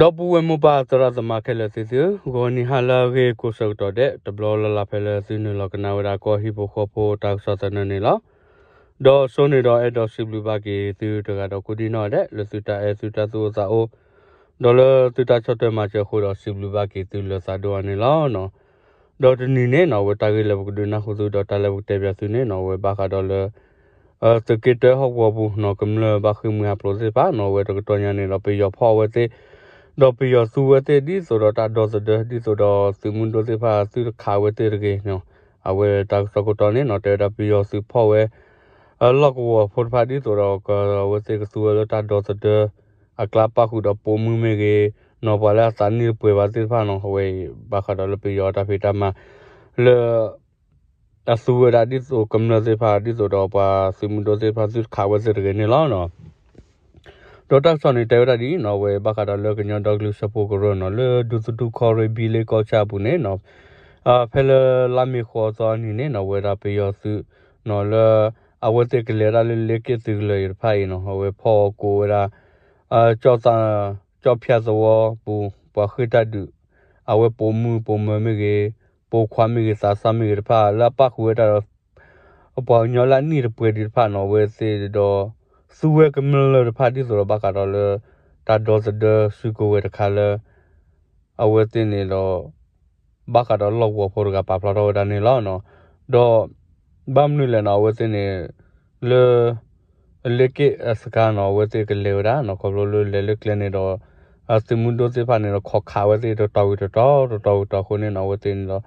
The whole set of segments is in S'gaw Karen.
ဒီပုၢ်ဝဲၢ်မိၢ်ပၢ်သရၣ်သမါခဲလၢာ်သ့ၣ်သုဧၢ, ဂီၤနံၤဟါလၢအဂ့ၤကိးဆၢကတီၢ်ဒဲး တဘျီလၢ်လၢ်ဖဲလၢသုနုာ်လီၤကနၣ်ဝဲဒၣ်ကီၢ်ဟံၣ်ဖိဃီဖိတၢ်ကစီၣ်သနၢၣ်န့ၣ်လီၤ. ဒီးစိန့ၣ်ဒီးအဲၣ်ဒိးစံးဘျုးဘၣ်က့ၤသုတဂၤဒီးကိးဒံၣ်နီၣ်ဒဲး လၢသုတၢ်အဲၣ်သုတၢ်သူၣ်အိၣ်သးအိၣ် ဒီးလၢသုတၢ်ဆီၣ်ထွဲမၤစၢၤအဃိဒီးစံးဘျုးဘၣ်က့ၤသုလၢသးဒိၣ်အါန့ၣ်လီၤ. ဒီးတနံၤန့ၣ်နီၣ် အဝဲတၢ်ဂ့ၢ်လၢပကဒုးနၢ်ဟူသုဒီးတၢ်လၢပကတဲပၠးသုန့ၣ်နီၣ် အဝဲဘၣ်ဃးဒီးလၢ သုးက့တၢဟီၣ်ကဝီၤပူၤနီၣ် ကမျၢၢ်ဘၣ်ဃ့ၢ်မှံဟးဖျိးသ့ၣ်တဖၣ်နီၣ် အဝဲတကတီၢ်ညါန့ၣ်ဒီး ပယီၤဖီၣ်အဝဲသ့ၣ် ဒီးပယီၤသူဝဲသ့ၣ်ဒ်သိးဒီးတၢ်ဒီသဒၢ ဒ်သိးဒီးသုးမုၢ်ဒိၣ်သ့ၣ်တဖၣ်သုတခးဝဲသ့ၣ်တဂ့ၤနီၣ် အဝဲတၢ်ကစီၣ်ခိၣ်တီန့ၣ်နီၣ် တဲဝဲဒၣ်ပယီၤသုးဖီၣ်ဝဲ လီၢ်ကဝီၤဖိတဖၣ်ဒ်သိးဒီး အဝဲသ့ၣ်ကသူဝဲလၢတၢ်ဒီသဒၢ အကျါပၣ်ဃုာ်ဒီးပိာ်မုၣ်မ့ၢ်ဂ့ၤနီၣ် ပှၤလၢအသးနံၣ်တပှဲၤဘၣ်သ့ၣ်တဖၣ်နီၣ် အဝဲအံၤဘၣ်ဃးဒီးလၢပယီၤတၢ်ဖံးတၢ်မၤ လၢ အသူဝဲဒၣ်ဒ်သိးကမျၢၢ်သ့ၣ်တဖၣ် ဒ်သိးဒီးပှၤသုးမုၢ်ဒိၣ်သ့ၣ်တဖၣ်သုတခးဝဲသ့ၣ်တဂ့ၤန့ၣ်လီၤ. ဒီးတၢ်ကစီၣ်န့ၣ်တဲဝဲဒၣ်ဒ်အံၤနီၣ် အဝဲဘၣ်ဃးဒီးလၢကညီဒီကလုာ်စၢဖှိၣ်ကရၢနီၣ် လၢဒူသထူၣ်ခီရ့ၣ်ဘံလ့ကီၢ်ဆၣ်အပူၤန့ၣ်နီၣ် ဖဲလၢလါမ့ၤဃိးသီအနံၤန့ၣ်နီၣ် အဝဲဒၣ်ပယီၤသုးနီၣ် လၢအဝဲသ့ၣ်ကလဲၤဒၣ်လၢလ့က့ၣ်သုးကလၢၤအံၤတဖၣ်အံၤနီၣ် အဝဲဖီၣ်ကိးဝဲဒၣ် ကၠီၣ်ဖၠၣ်သဝီပူၤ ပှၤဃ့ၢ်တၢ်ဒုး အဝဲပိာ်မုၣ်ပိာ်မၢၤမ့ၢ်ဂ့ၤ ပိာ်ခွါမ့ၢ်ဂ့ၤ သးစၢ်မ့ၢ်ဂ့ၤတဖၣ် လၢအပၣ်ဃုာ်ဝဲဒၣ်ဒီး ပှၤကညီလၢအနံၣ်တပှဲၤဒံးတဖၣ်နီၣ် အဝဲသ့ၣ်ဒီး သူဝဲကမျၢၢ်တဖၣ်ဒ်သိးဒီးဘၣ်ဃးဒီးလၢ တၢ်ဒီသဒၢစုကဝဲၤတခါလၢ အဝဲသ့ၣ်န့ၣ်ဒီး ဘၣ်ဃးဒီးလီၢ်ကဝီၤဖိတဂၤပာ်ဖျါထီၣ်ဝဲဒၣ်န့ၣ်လီၤ. ဒီး ဘၣ်မနုၤလဲၣ်နီၣ် အဝဲသ့ၣ်န့ၣ် လၢ အလ့က့ၣ်အစခါနီၣ် အဝဲသ့ၣ်ကလဲၤဝဲဒၣ်နီၣ် ခီဖျိလၢလဲၤလၢကျဲန့ၣ်ဒီး အသုးမုၢ်ဒိၣ်သ့ၣ်တဖၣ်န့ၣ်ဒီး ခိးခးဝဲသ့ၣ်တတီၤဝံၤတတီၤ တတီၤဝံၤတတီၤအဃိန့ၣ်နီၣ် အဝဲသ့ၣ်န့ၣ်ဒီး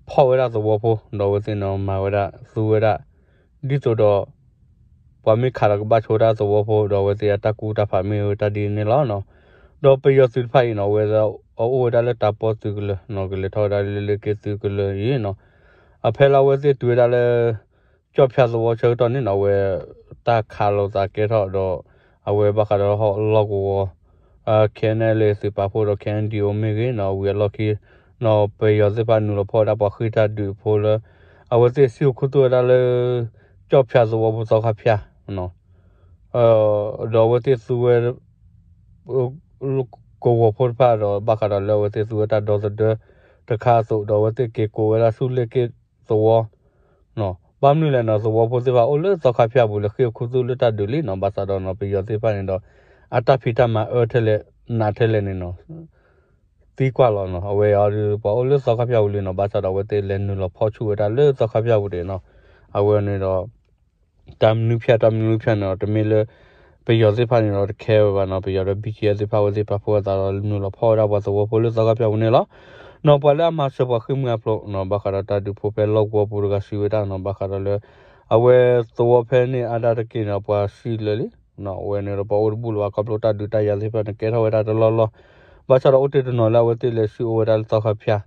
ဖီၣ်ဝဲဒၣ်သဝီဖိ ဒီးအဝဲသ့ၣ်န့ၣ်မၤဝဲဒၣ် သူဝဲဒၣ် ဒ်သိးဒီး ပှၤမ့ၢ်ခးဒီးကဘၣ်ဆိဝဲဒၣ်သဝီဖိ ဒီးအဝဲသ့ၣ်အတၢ်ကူတၢ်ဖးမ့ၢ်ဝဲတၢ်ဒ်န့ၣ်လီၤ. ဒီးပယီၤသုးတဖၣ်အံၤနီၣ် အဝဲအိၣ်ဝဲဒၣ်လၢတၢ်ပီၣ်သုးကလၢၤနီၣ် ကလဲၤထီၣ်ဝဲဒၣ်လၢလ့က့ၣ်သုးကလၢၤအံၤနီၣ် အဖဲလၢအဝဲသ့ၣ်တုၤဝဲဒၣ်လၢ ကၠီၣ်ဖၠၣ်သဝီဆၢကတီၢ်န့ၣ်နီၣ် အဝဲ တၢ်ခးလိာ်သးကဲထီၣ်ဒီး အဝဲဘၣ်ဃးဒီးလီၢ်ကဝီၤ ခဲအံၤန့ၣ်လၢသုးပာ်ဖှိၣ်ဒီး ခဲအံၤဒံးအိၣ်မ့ၢ်ဂ့ၤနီၣ် ဝံၤအလီၢ်ခံ နီၣ်ပယီၤသ့ၣ်တဖၣ်နုာ်လီၤဖီၣ်ဝဲဒၣ်ပှၤဃ့ၢ်တၢ်ဒုးဖိလၢ အဝဲသ့ၣ်စံၣ်အိၣ်ခူသူၣ်ဝဲဒၣ်လၢ ကၠီၣ်ဖၠၣ်သဝီဖိသီခါဖၠၣ် ဒီးအဝဲသ့ၣ်သူဝဲ ကဝီၤဖိတဖၣ်ဒီး ဘၣ်ဃးဒီးလၢအဝဲသ့ၣ်သူဝဲတၢ်ဒီသဒၢတခါအသိး ဒီးအဝဲသ့ၣ်က့ၤကိးဝဲဒၣ်ဆူလ့က့ၣ်သဝီ ဘၣ်မနုၤလဲၣ်နီၣ် သဝီဖိသ့ၣ်တဖၣ်အိၣ်လၢသီခါဖၠၣ်ပူၤ လဲၤဃ့ၢ်အိၣ်ခူသူၣ်လၢတၢ်ဒုးလံနီၣ် ဘၣ်ဆၣ်ဒီးနီၣ် ပယီၤသ့ၣ်တဖၣ်န့ၣ်ဒီး အတၢ်ဖံးတၢ်မၤအၢထဲလဲၣ် နးထဲလဲၣ်န့ၣ်နီၣ် သံကွၢ်လီၤနီၣ် အဝဲအံၤဒီး ပှၤအိၣ်လၢသီခါဖၠၣ်ပူၤလံနီၣ် ဘၣ်ဆၣ်ဒီးအဝဲသ့ၣ်လဲၤနုာ်လီၤဖီၣ်ဆူၣ်ဝဲဒၣ်လၢသီခါဖၠၣ်ပူၤဒံးနီၣ် အဝဲန့ၣ်ဒီး တၢ်မနုၤဖၠၣ် တၢ်မနုၤဖၠၣ်န့ၣ်ဒီး တမ့ၢ်လၢ ပယီၤသ့ၣ်တဖၣ်န့ၣ်ဒီးတခဲဝဲဘၣ်နီၣ် ပယီၤဒီး ဘံၣ်ကၠံၣ်အဲၣ် သ့ၣ်တဖၣ်အဝဲသ့ၣ်ပာ်ဖှိၣ်အသးဒီးနုာ်လီၤဖီၣ်ဝဲဒၣ်ပှၤသဝီဖိလၢသီခါဖၠၣ်ပူၤန့ၣ်လီၤ. နီၣ် ပှၤလၢအမၤစၢၤပှၤဃ့ၢ်မှံဟးဖျိးနီၣ် ဘၣ်ဃးဒီးတၢ်ဒုးဖိဖဲလီၢ်ကဝီၤပူၤတဂၤစံးဝဲဒၣ်နီၣ် ဘၣ်ဃးဒီးလၢ အဝဲသဝီဖဲန့ၣ်အါဒၣ်တက့ၢ်န့ၣ် ပှၤစံၣ်လၢာ်လံ အဝဲန့ၣ်ဒီးပှၤအိၣ်တဘူၣ်လၢၤဘၣ် ခီဖျိတၢ်ဒုးတၢ်ယၤသ့ၣ်တဖၣ်န့ၣ် ကဲထီၣ်ဝဲဒၣ်တလီၢ်လီၢ် ဘၣ်ဆၣ်ဒီးအိၣ်တ့ၢ်တနီၤလၢအဝဲသ့ၣ်လဲၤစံၣ်အိၣ်ဝဲဒၣ်လၢသီခါဖၠၣ်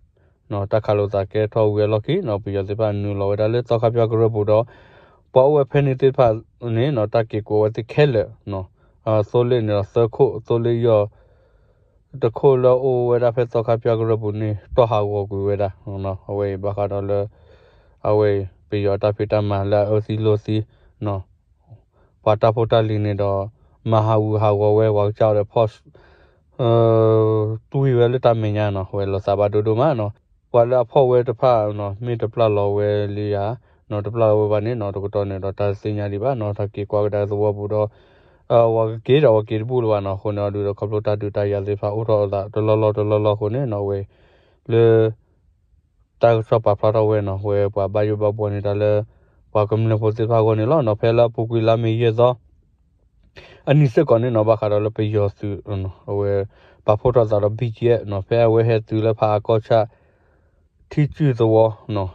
တၢ်ခးလိာ်သးကဲထီၣ်ဝံၤအလီၢ်ခံနီၣ် ပယီၤသ့ၣ်တဖၣ်နုာ်လီၤဝဲဒၣ်လၢသီခါဖၠၣ်ကရၢပူၤဒီး ပှၤအိၣ်ဝဲဖဲန့ၣ်သ့ၣ်တဖၣ်န့ၣ်နီၣ် တၢ်က့ၤကိးဝဲသ့ၣ်ခဲလၢာ် သိလ့ၣ်န့ၣ်ဒီးသၢခိၣ် သိလ့ၣ်ယီၢ် တခိၣ်လၢအအိၣ်ဝဲဒၣ်ဖဲသီခါဖၠၣ်ကရၢပူၤန့ၣ် တီၢ်ဟးဂီၤကွံာ်ဝဲဒၣ် အဝဲအံၤဘၣ်ဃးဒီးလၢ အဝဲအံၤ ပယီၤတၢ်ဖံးတၢ်မၤလၢအအၢသံလိာ်သံ ပှၤတၢ်ဖိတၢ်လံၤန့ၣ်ဒီး မၤဟးဂူာ်ဟးဂီၤဝဲ ပှၤကစၢ်ဒီးဖီၣ် တွံၢ်ဝဲလၢတၢ်မဲာ်ညါနီၣ် အဝဲလီၤသးဘၣ်ဒိဒိၣ်မးနီၣ် ပှၤလၢအဖီၣ်ဝဲတဖၣ်နီၣ် မ့ၢ်တပျၢ်လီၤဝဲလံဧါ နီၣ် တပျၢ်လီၤဝဲဘၣ်န့ၣ်နီၣ် တကတီၢ်န့ၣ်ဒီးတၢ်သ့ၣ်ညါဒံးဘၣ်နီၣ် တၢ်က့ၤကွၢ်ကဒါသဝီပူၤဒီး ပှၤကက့ၤဒီးပှၤက့ၤတဘူၣ်လၢၤဘၣ်နီၣ် အဃိန့ၣ်အဒုးဒီး ခီဖျိတၢ်ဒုးတၢ်ယၤသ့ၣ်တဖၣ်အိၣ်ထီၣ်အသးတလီၢ်လီၢ်တလီၢ်လီၢ်အဃိန့ၣ်နီၣ် အဝဲ လၢ တၢ်ကစီၣ်ပာ်ဖျါထီၣ်ဝဲနီၣ် ဝဲပှၤဘၣ်ယိၣ်ဘၣ်ဘှီန့ၢ်တၢ်လၢ ပှၤကမျၢၢ်ဖိသ့ၣ်တဖၣ်အဂီၢ်န့ၣ်လီၤနီၣ် ဖဲလၢအပူၤကွံာ်လါမ့ၤယဲၢ်သီ အနံၤစ့ၢ်ကီးန့ၣ်နီၣ် ဘၣ်ဃးဒီးလၢပယီၤသုး အဝဲ ပာ်ဖှိၣ်ထီၣ်သးဒီး ဘံၣ်ကၠံၣ်အဲၣ် နီၣ် ဖဲအဝဲဟဲတုၤလၢဖးအါကီၢ်ဆၣ် ထံကုၢ်သဝီ နီၣ်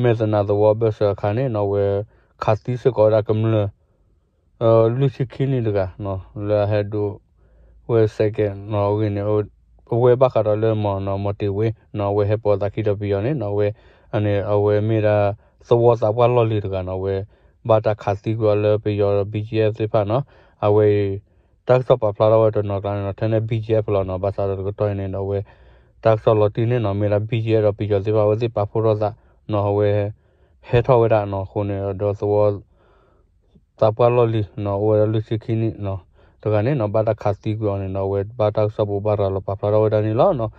မဲာ်သနၢ်သဝီအဘၢၣ်စၢၤအခါန့ၣ်နီၣ် အဝဲ ခးသံစ့ၢ်ကီးဝဲဒၣ်ကမျၢၢ် လွံၢ်ဆံခံနံၣ်တဂၤ လၢအဟဲဒိး ဝဲ second နီၣ် အဂ့ၢ်န့ၣ် အဝဲဘၣ်ဃးဒီးလၢမီၢ်နီၣ် မီၢ်တ့ၢ်ဝ့ နီၣ် အဝဲဟဲပိာ်သးခံဒီးပယီၤန့ၣ်နီၣ် အဝဲ အန့ၣ် အဝဲမ့ၢ်ဒၣ် သဝီသးပှၢ်လီၢ်လံၤတဂၤနီၣ် အဝဲ ဘၣ်တၢ်ခးသံကွံာ်အီၤလၢပယီၤဒီး ဘံၣ်ကၠံၣ်အဲၣ် သ့ၣ်တဖၣ်နီၣ် အဝဲအံၤ တၢ်ကစီၣ်ပာ်ဖျါထီၣ်ဝဲတနီၤကျါန့ၣ်နီၣ် ထဲန့ၣ် ဘံၣ်ကၠံၣ်အဲၣ် ဖဲလီၤနီၣ် ဘၣ်ဆၣ်ဒီးတကတီၢ်အံၤန့ၣ်ဒီး အဝဲ တၢ်ကစီၣ်လီၤတံၢ်န့ၣ်နီၣ် မ့ၢ်ဒၣ် ဘံၣ်ကၠံၣ်အဲၣ် ဒီးပယီၤသ့ၣ်တဖၣ် အဝဲသ့ၣ်ပာ်ဖှိၣ်ထီၣ်သးနီၣ် အဝဲ ဟဲထီၣ်ဝဲဒၣ်နီၣ် အဃိန့ၣ်ဒီးသဝီ သးပှၢ်လီၢ်လံၤနီၣ် အိၣ်ဝဲဒၣ်လွံၢ်ဆံခံနံၣ်နီၣ် တဂၤန့ၣ်နီၤ ဘၣ်တၢ်ခးသံကွံာ်အီၤန့ၣ်နီၤ အဝဲဘၣ်တၢ်ကစီၣ်ပူၤဘၣ်ရၤလီၤပာ်ဖျါထီၣ်ဝဲဒၣ်န့ၣ်လီၤ.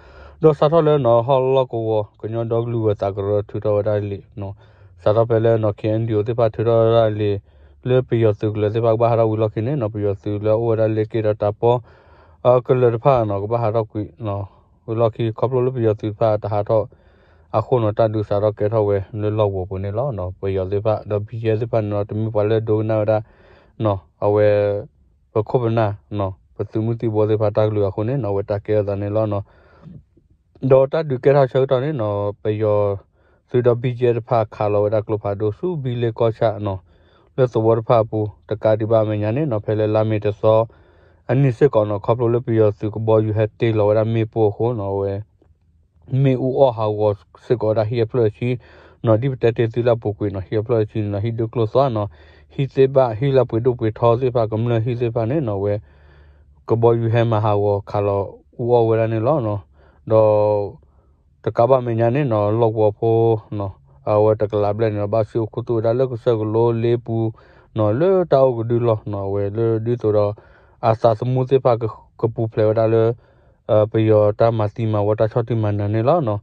ဒီးစးထီၣ်လၢနီၤ ဟီၣ်လီၢ်ကဝီၤ ကညီဒီကလုာ်ဂၢၤသးကရၢထုးထီၣ်ဝဲဒၣ်လံာ်နီၤ စးထီၣ်ဖဲလၢနီၤ ခ့ၣ်အဲၣ်ယူၣ်အိၣ်သ့ၣ်တဖၣ်ထုးထီၣ်ဝဲဒၣ်လံာ် လၢပယီၤသုးကလၢၤသ့ၣ်တဖၣ်ကဘၣ်ဟးထီၣ်ဝံၤလီၢ်ခံန့ၣ်နီၤ ပယီၤသုးလၢအအိၣ်ဝဲဒၣ်လၢက့ဒီးတၢ်ပီ ကလၢၤတဖၣ်နီၤ ကဘၣ်ဟးထီၣ်ကွံာ်နီၤ ဝံၤလီၢ်ခံ ခီဖျိလၢပယီၤသုးတဖၣ်တဟးထီၣ်အဃိနီၤ တၢ်ဒုးစးထီၣ်ကဲထီၣ်ဝဲလၢလီၢ်ကဝီၤပူၤန့ၣ်လီၤ. ပယီၤသ့ၣ်တဖၣ်ဒီး ဘံၣ်ကဲသ့ၣ်တဖၣ်န့ၣ်နီၤ တမ့ၢ်ပှၤလၢဒိကနၣ်ဝဲဒၣ်နီၤ အဝဲ ပခိၣ်ပနၢ်နီၤ ပသုးမုၢ်သံၣ်ဘိသ့ၣ်တဖၣ်တၢ်ကလုၢ်အဃိန့ၣ်နီၤ အဝဲတၢ်ကဲထီၣ်သးန့ၣ်လီၤ. ဒီးတၢ်ဒုးကဲထီၣ်ဆၢကတီၢ်န့ၣ်နီၤ ပယီၤသုးဒီး ဘံၣ်ကဲ တဖၣ်ခးလီၤဝဲဒၣ်ကျိဖးဒိၣ်ဆူဘံလ့ကီၢ်ဆၣ်နီၤ လၢသဝီတဖၣ်အပူၤ တကးဒံးဘၣ်အမဲာ်ညါန့ၣ်နီၤ ဖဲလၢလါမ့ၤတသီအနံၤစ့ၢ်ကီးနီၤ ခီဖျိလၢပယီၤသုးကဘီယူၤဟဲတ့ၢ်လီၤဝဲဒၣ်မ့ၣ်ပိၢ်အဃိနီၤ အဝဲ မ့ၣ်အူအီၣ်ဟးဂီၤစ့ၢ်ကီးဝဲဒၣ်ဟံၣ်အဖျၢၣ်အဆံနီၤ ဒ်ပတဲတ့ၢ်သုလၢအပူၤကွံာ်နီၤ ဟံၣ်အဖျၢၣ်အဆံန့ၣ်နီၤ ဟံၣ်ဒၢကျိသီနီၤ ဟံၣ်သ့ၣ်ဘၣ် ဟံၣ်လၢပှ့ၤဒိၣ်ပှ့ၤထီသ့ၣ်တဖၣ် ကမျၢၢ်ဟံၣ်သ့ၣ်တဖၣ်န့ၣ်နီၤ အဝဲ ကဘီယူၤဟဲမၤဟးဂီၤခးလီၤအူအီၣ်ဝဲဒၣ်န့ၣ်လီၤ. ဒီး တကးဘၣ်မဲာ်ညါန့ၣ်နီၤ လီၢ်ကဝီၤဖိနီၤ အဝဲတကလးဘျဲၣ်န့ၣ်ဒီး ဘၣ်စံၣ်အိၣ်ခူသူၣ်ဝဲဒၣ်လၢကစၢၢ်ကလိလ့ပူၤနီၤ လၢတၢ်အိၣ်ကဒုလီၢ်နီၤ အဝဲလၢဒ်သိးဒီး အသးသမူသ့ၣ်တဖၣ်ကပူၤဖျဲးဝဲဒၣ်လၢ ပယီၤတၢ်မၤသံမၤဝီတၢ်ဆီၣ်တံၢ်မၤနၢၤန့ၣ်လီၤ.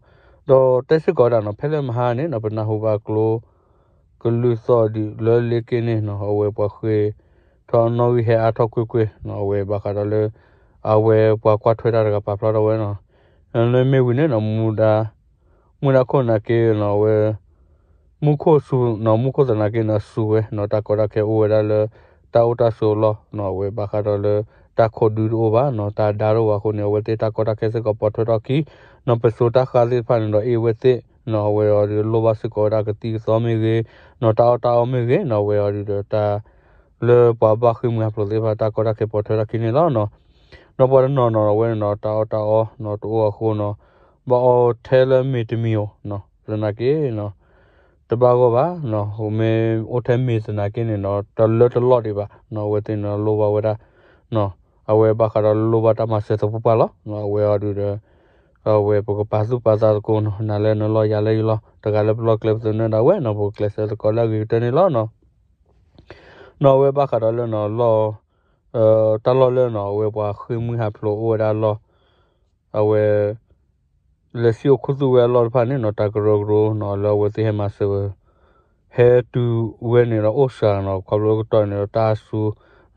ဒီးတဲစ့ၢ်ကီးဝဲဒၣ်နီၤ ဖဲလၢမဟါန့ၣ်နီၤ ပနၢ်ဟူဘၣ်ကျိ ကလုၢ်သီၣ်ဒံးလၢလ့က့န့ၣ်နီၤ အဝဲပှၤဃ့ထီၣ်နီၣ်ဂံၢ်ဟဲအါထီၣ်ကွ့ၢ်ကွ့ၢ်နီၤ အဝဲဘၣ်ဃးဒီးလၢ အဝဲပှၤကွၢ်ထွဲတၢ်တဂၤပာ်ဖျါထီၣ်ဝဲနီၤ လၢမ့ၢ်ဝံၤန့ၣ်နီၤ မူဒါ မူဒါခိၣ်သနာ်က့နီၤ အဝဲ မူခိၣ်စူၤနီၤ မူခိၣ်သနာ်က့နီၤ စူၤဝဲနီၤ တၢ်ကီတၢ်ခဲအိၣ်ဝဲဒၣ်လၢ တၢ်အိၣ်တၢ်ဆိးအလီၢ်နီၤ အဝဲဘၣ်ဃးဒီးလၢ တၢ်ခိၣ်ဒုတအိၣ်ဘၣ်နီၤ တၢ်ဒါတအိၣ်ဘၣ်အဃိန့ၣ် အဝဲသ့ၣ်တၢ်ကီတၢ်ခဲစ့ၢ်ကီးပိာ်ထွဲထီၣ်ခံ နီၤ ပစိၤတၢ်ဃါသ့ၣ်တဖၣ်န့ၣ်ဒီး အ့ၣ်ဝဲသ့ၣ်နီၤ အဝဲအီၤဒုးလိၣ်ဘၣ်စ့ၢ်ကီးဝဲဒၣ်ကသံၣ်ကသီမ့ၢ်ဂ့ၤနီၤ တၢ်အီၣ်တၢ်အီမ့ၢ်ဂ့ၤနီၤ အဝဲအီၤဒုးဒီးတၢ် လၢပှၤဘၣ်ဃ့ၢ်မှံဟးဖျိးသ့ၣ်တဖၣ် တၢ်ကီတၢ်ခဲပိာ်ထွဲထီၣ်ခံန့ၣ်လီၤနီၤ. ဒီးပှၤတနီၤနီၤ အဝဲန့ၣ်နီၤ တၢ်အီၣ်တၢ်အီနီၤ တအိၣ်အဃိနီၤ ဘၣ်အီထဲလၢမ့ၤတမံၤဧိၤနီၤ သနာ်က့နီၤ တဘၣ်ဂီၢ်ဘၣ်နီၤ မ့ၢ်အိၣ်ထဲမ့ၤသနာ်က့န့ၣ်နီၤ တလၢတလီၢ်ဒံးဘၣ်နီၤ အဝဲသ့ၣ်န့ၣ်လိၣ်ဘၣ်ဝဲဒၣ်နီၤ အဝဲဘၣ်ဃးဒီးလိၣ်ဘၣ်တၢ်မၤစၢၤသပှၢ်ပှၢ်လီၤ. အဝဲအီၤဒုးဒီး အဝဲပကပာ်သူၣ်ပာ်သးသကိးနီၤ နၤလၢနလီၢ်ယၤလၢယလီၢ် တဂၤလၢပလီၢ်ကျဲပသနၢၣ်ဒၣ်ဝဲနီၤ ပကကျဲးစၢးသကိးလၢအဂ့ၤကတၢၢ်န့ၣ်လီၤနီၤ. နီၤ အဝဲဘၣ်ဃးဒီးလၢနီၤ လီၢ် တၢ်လီၢ်လၢနီၤ အဝဲပှၤဃ့ၢ်မှံဟးဖျိးအိၣ်ဝဲဒၣ်အလီၢ် အဝဲ လဲၤစံၣ်အိၣ်ခူသူၣ်ဝဲအလီၢ်တဖၣ်န့ၣ်နီၤ တၢ်ကရၢကရိနီၤ လၢအဝဲသ့ၣ်ဟဲမၤစၢၤ ဟဲတုၤဝဲန့ၣ်ဒီးအိၣ်စှၤနီၤ ခီဖျိကတီၢ်န့ၣ်ဒီးတၢ်စူ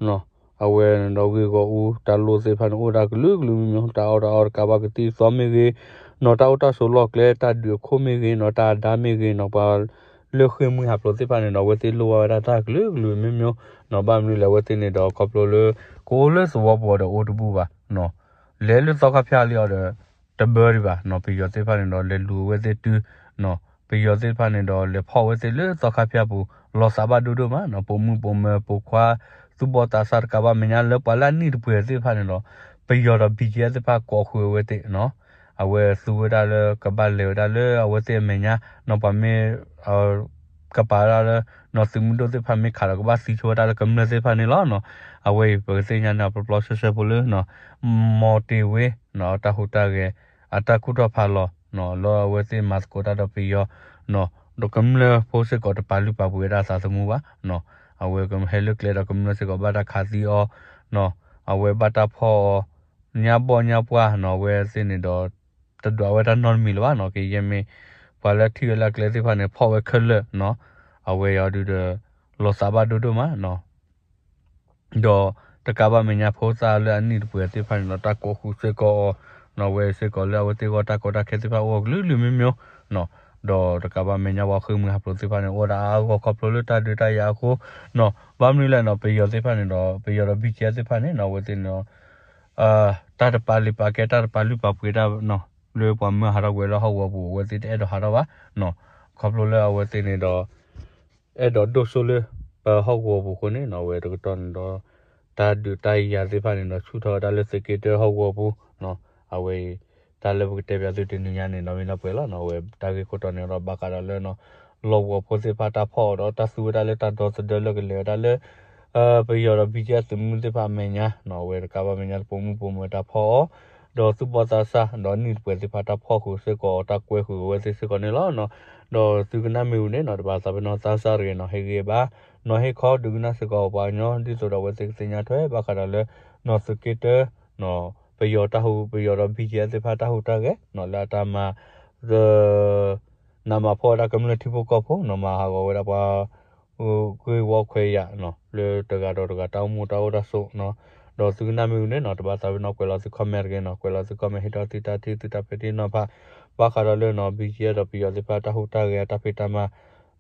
ၤနီၤ အဝဲန့ၣ်ဒီးဂ့ၢ်ဂီၢ်အူ တၢ်လိၣ်သ့ၣ်တဖၣ်န့ၣ် အိၣ်ဒၣ်ကလုာ်ကလုာ်မ့ၢ်မ့ၢ် တၢ်အီၣ်တၢ်အီတကးဘၣ်ကသံၣ်ကသီမ့ၢ်ဂ့ၤ နီၤ တၢ်အိၣ်တၢ်ဆိးလီၢ်ကျဲ တၢ်ဒုးအခိၣ်မ့ၢ်ဂ့ၤနီၤ တၢ်အဒါမ့ၢ်ဂ့ၤနီၤ ပှၤလၢဃ့ၢ်မှံဟးဖျိးသ့ၣ်တဖၣ်န့ၣ်ဒီး အဝဲသ့ၣ်လိၣ်ဘၣ်ဝဲဒၣ်တၢ်ကလုာ်ကလုာ်မ့ၢ်မ့ၢ်နီၤ ဘၣ်မနုၤလဲၣ် အဝဲသ့ၣ်န့ၣ်ဒီး ခီဖျိလၢ ကအိၣ်လၢသဝီပူၤဒီးအိၣ်တဘူၣ်ဘၣ်နီၤ လဲၤလၢသီခါဖၠၣ်လံအီၤဒီး တဘၢဒံးဘၣ်နီၤ ပယီၤသ့ၣ်တဖၣ်န့ၣ်ဒီး လဲၤလူၤဝဲသ့ၣ်တုၤနီၤ ပယီၤသ့ၣ်တဖၣ်န့ၣ်ဒီး လဲၤဖီၣ်ဝဲသ့ၣ်လၢသီခါဖၠၣ်ပူၤ လီၤသးဘၣ်ဒိၣ်ဒိၣ်မးနီၤ ပိာ်မုၣ်ပိာ်မၢၤပိာ်ခွါ သူၣ်ဘီၣ်သးစၢ်တကးဘၣ်မဲာ်ညါ လၢပှၤလၢအနံၣ်တပှဲၤသ့ၣ်တဖၣ်န့ၣ်ဒီး ပယီၤဒီး ဘံၣ်ကဲသ့ၣ်တဖၣ်ကိးဃုာ်ဝဲသ့ၣ်နီၤ အဝဲသူဝဲဒၣ်လၢကဘၣ်လဲၤဝဲဒၣ်လၢအဝဲသ့ၣ်အမဲာ်ညါနီၤ ပှၤမ့ၢ် ကပာ်ဝဲဒၣ်လၢ နီၤ သုးမုၢ်ဒိၣ်သ့ၣ်တဖၣ်မ့ၢ်ခးဒီး ကဘၣ်သံဆိဝဲဒၣ်လၢကမျၢၢ်သ့ၣ်တဖၣ်န့ၣ်လီၤနီၤ အဝဲအံၤပကသ့ၣ်ညါန့ၣ် ပျီဆှဲဆှဲဖိလၢနီၤ မီၤတ့ၢ်ဝ့နီၤ တၢ်ဟူးတၢ်ဂဲၤ အတၢ်ကူၣ်ထီၣ်ဖးလီၤနီၤ လၢအဝဲသ့ၣ်မၤသကိးတၢ်ဒီးပယီၤနီၤ ဒီးကမျၢၢ်ဖိစ့ၢ်ကီးတပာ်လုၢ်ပာ်ပှ့ၤဝဲဒၣ်အသးသမူဘၣ်နီၤ အဝဲကဟဲလၢကျဲဒီးကမျၢၢ်စ့ၢ်ကီးဘၣ်တၢ်ခးသံအီၤနီၤ အဝဲဘၣ်တၢ်ဖီၣ်အီၤ ညါဘီၣ်ညါပှၢ်နီၤ အဝဲသ့ၣ်န့ၣ်ဒီး တဒွးဝဲတၢ်နီတမံၤလၢၤဘၣ်နီၤ ကယဲၢ်မ့ၢ် ပှၤလၢထံၣ်ဝဲလၢအကျဲသ့ၣ်တဖၣ်န့ၣ် ဖီၣ်ဝဲခဲလၢာ်နီၤ အဝဲအံၤဒုးဒီး လီၤသးဘၣ်ဒိၣ်ဒိၣ်မးနီၤ ဒီးတကးဘၣ်မဲာ်ညါဖိသၣ်လၢအနံၣ်တပှဲၤသ့ၣ်တဖၣ်န့ၣ်ဒီး တၢ်ကိးဃုာ်စ့ၢ်ကီးအီၤနီၤ အဝဲစ့ၢ်ကီးလၢအဝဲသ့ၣ်အဂီၢ်တၢ်ကီတၢ်ခဲသ့ၣ်တဖၣ်အိၣ်ကလုာ်ကလုာ်မ့ၢ်မ့ၢ်နီၤ ဒီးတကးဘၣ်မဲာ်ညါပှၤဃ့ၢ်မှံဟးဖျိးသ့ၣ်တဖၣ်န့ၣ် အိၣ်ဝဲဒၣ်အါဂီၢ်ခီဖျိလၢတၢ်ဒုးတၢ်ယၤအဃိနီၤ ဘၣ်မနုၤလဲၣ်နီၤ ပယီၤသ့ၣ်တဖၣ်န့ၣ်ဒီး ပယီၤဒီး ဘံၣ်ကဲသ့ၣ်တဖၣ်န့ၣ်နီၤ အဝဲသ့ၣ်န့ၣ်ဒီး တၢ်တပာ်လုၢ်ပာ်ကဲ တၢ်တပာ်လုၢ်ပာ်ပှ့ၤတၢ်နီၤ လၢပှၤမၢဟးထီၣ်ကွံာ်လၢဟီၣ်ကဝီၤပူၤ အဝဲသ့ၣ်တအဲၣ်ဒိးဟးထီၣ်ဘၣ်နီၤ ခီဖျိလၢအဝဲသ့ၣ်န့ၣ်ဒီး အဲၣ်ဒိးဒိၣ်စိလၢ ပဟီၣ်ကဝီၤပူၤအဃိန့ၣ်နီၤ အဝဲတကတီၢ်န့ၣ်ဒီး တၢ်ဒုးတၢ်ယၤသ့ၣ်တဖၣ်န့ၣ်ဒီး ဆူၣ်ထီၣ်ဝဲဒၣ်လၢသုးက့တၢဟီၣ်ကဝီၤပူၤနီၤ အဝဲအံၤ တၢ်လၢပကတဲပၠးသုတနံၤညါန့ၣ် နီၣ်မ့ၢ်နီၣ်ပှဲၤလီၤနီၤ အဝဲတၢ်ဂ့ၢ်ခိၣ်တီန့ၣ်ဒီး ဘၣ်ဃးဒီးလၢနီၤ လီၢ်ကဝီၤဖိသ့ၣ်တဖၣ်တၢ်ဖီၣ်အီၤဒီး တၢ်သူဝဲဒၣ်လၢတၢ်ဒီသဒၢလၢကလဲၤဝဲဒၣ်လၢ ပယီၤဒီး ဘံၣ်ကဲ သုးမုၢ်သ့ၣ်တဖၣ်အမဲာ်ညါနီၤ အဝဲတကးဘၣ်မဲာ်ညါ တပိာ်မုၣ်ပိာ်မၢၤတၢ်ဖီၣ်အီၤ ဒီးသူၣ်ဘီၣ်သးစၢ် ဒီးနံၣ်တပှဲၤသ့ၣ်တဖၣ်တၢ်ဖီၣ်ဃုာ်စ့ၢ်ကီး တၢ်ကွဲဃုာ်အဝဲသ့ၣ်စ့ၢ်ကီးန့ၣ်လီၤနီၤ. ဒီးသုကနၣ်မ့ၢ်ဝံၤန့ၣ်နီၤ တဘၣ်သးပ့ၤနီၣ်သးစၢ်တဂ့ၤနီၤ ဟ့ၣ်ဂံၢ်ဘါ နီၤ ဟ့ၣ်ခီဒုးကနၣ်စ့ၢ်ကီးပှၤကညီ ဒ်သိးဒီးအဝဲသ့ၣ်ကသ့ၣ်ညါထွဲ ဘၣ်ဃးဒီးလၢ နီၢ်သုးက့တၢ ပယီၤတၢ်ဟူး ပယီၤဒီး ဘံၣ်ကၠံၣ်အဲၣ်သ့ၣ်တဖၣ်တၢ်ဟူးတၢ်ဂဲၤနီၢ် လၢအတၢ်မၤ နးမၤဖှီၣ်ဝဲဒၣ်ကမျၢၢ်ထံဖိကီၢ်ဖိနီၢ် မၤဟးဂီၤဝဲဒၣ်ပှၤ ဂ့ၢ်ဝီခွဲးယာ်နီၢ် လၢတဂၤဒီးတဂၤတၢ်အိၣ်မူတၢ်အိၣ်တၢ်ဆိးနီၢ်. ဒီးသုကနၣ်မ့ၢ်ဝံၤန့ၣ်နီၢ် တဘၣ်သးပ့ၤနီၣ် ကွဲးလီၤသု comment တဂ့ၤနီၢ် ကွဲးလီၤသု comment ဟ့ၣ်ထီၣ်သုတၢ်ထံၣ်သုတၢ်ပဲာ်ထံနီၤဖး ဘၣ်ဃးဒီးလၢနီၢ် ဘံၣ်ကၠံၣ်အဲၣ်ဒီးပယီၤသ့ၣ်တဖၣ်တၢ်ဟူးတၢ်ဂဲၤအတၢ်ဖံးတၢ်မၤ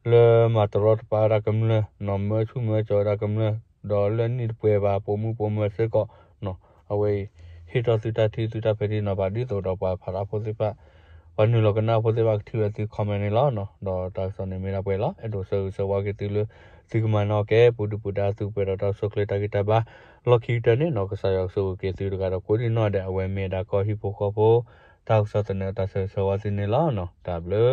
လၢမၤတရီတပါဝဲဒၣ်ကမျၢၢ်နီၢ် မၢဆူၣ်မၢကၠီၤဝဲဒၣ်ကမျၢၢ် ဒီးလၢနံၣ်တပှဲၤဘၣ် ပိာ်မုၣ်ပိာ်မၢၤစ့ၢ်ကီးနီၢ် အဝဲအံၤ ဟ့ၣ်ထီၣ်သုတၢ်ထံၣ်သုတၢ်ပဲာ်ထံနီၤဖး ဒ်သိးဒီးပှၤဖးတၢ်ဖိသ့ၣ်တဖၣ် ပှၤနုာ်လီၤကနၣ်ဖိသ့ၣ်တဖၣ်ကထံၣ်ဝဲသု comment န့ၣ်လီၤ. ဒီးတၢ်ကစီၣ်န့ၣ်မ့ၢ်ဒၣ်ပှဲၤလီၤ အဲၣ်ဒိးဆၢဂ့ၤဆၢဝါက့ၤသုလၢ သုကမၤနၢၤက့ၤ ပူၤဒုၣ်ပူၤဒါ သုကပှဲၤဒီးတၢ်အိၣ်ဆူၣ်အိၣ်ချ့တၢ်ဂံၢ်တၢ်ဘါ လီၢ်ခံကတၢၢ်န့ၣ်နီၢ် ကစၢ်ယွၤကဆိၣ်ဂ့ၤက့ၤသုတဂၤဒီးကိးဒံးနီၢ်ဒဲး အဝဲမ့ၢ်ဒၣ်ကီၢ်ဟံၣ်ဖိဃီဖိ တၢ်ကစီၣ်သနၢၣ်တၢ်ဆၢဂ့ၤဆၢဝါသုန့ၣ်လီၤ. တၢ်ဘျုး